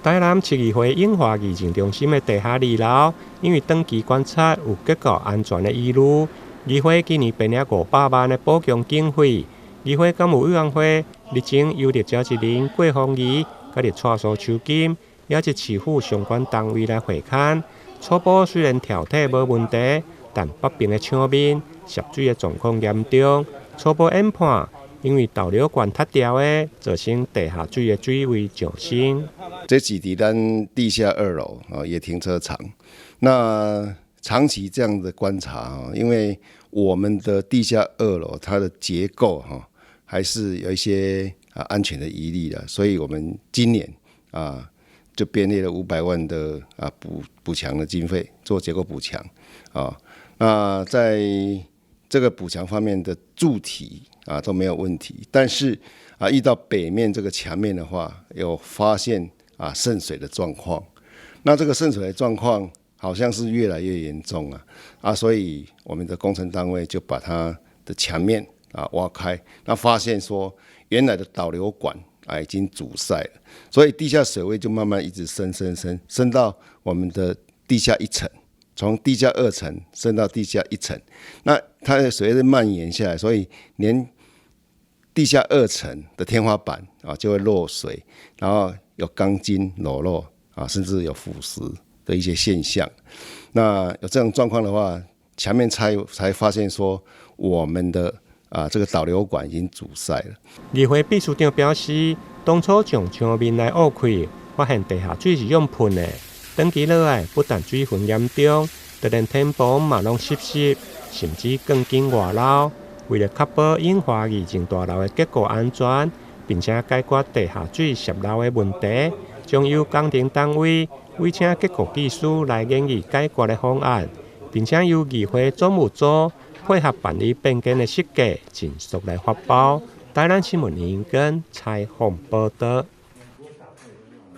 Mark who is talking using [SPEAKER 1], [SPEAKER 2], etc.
[SPEAKER 1] 台南市議會永華議政中心的地下二樓，因為長期觀察有結構安全的疑慮，議會今年編列500萬的補強經費。議會幹務委員會日前由立召集人郭鳳儀，佮佇蔡蘇秋金，也是市府相關單位來會勘。初步雖然柱體無問題，但北邊的牆面滲水的狀況嚴重。初步研判，因為導流管塌掉的，造成地下水的水位上升。
[SPEAKER 2] 這是佇咱地下二樓啊，也停車場。那長期這樣的觀察啊，因為我們的地下二樓它的結構哈，還是有一些安全的疑慮的，所以我們今年就編列了500萬的補強的經費，做結構補強啊。那在這個補強方面的柱體都沒有問題，但是遇到北面這個牆面的話，有發現滲水的狀況。那這個滲水的狀況好像是越來越嚴重啊，所以我們的工程單位就把它的牆面挖開，那發現說原來的導流管已經阻塞了，所以地下水位就慢慢一直升升升，升到我們的地下一層。從地下二層升到地下一層，那它的水位蔓延下來，所以連地下二層的天花板就會漏水，然後有鋼筋裸露甚至有腐蝕的一些現象。那有這種狀況的話，牆面拆才發現說我們的這個導流管已經阻塞了。
[SPEAKER 1] 議會秘書長表示，當初將牆面來挖開，發現地下水是用噴的。長期落來，不但水痕嚴重，就連天棚嘛攏濕濕，甚至鋼筋外漏。為了確保永華議政大樓的結構安全，並且解決地下水滲漏的問題，將由工程單位委請結構技師來研議解決的方案，並且由議會總務組配合辦理變更的設計，盡速來發包。台南新聞林根採訪報導。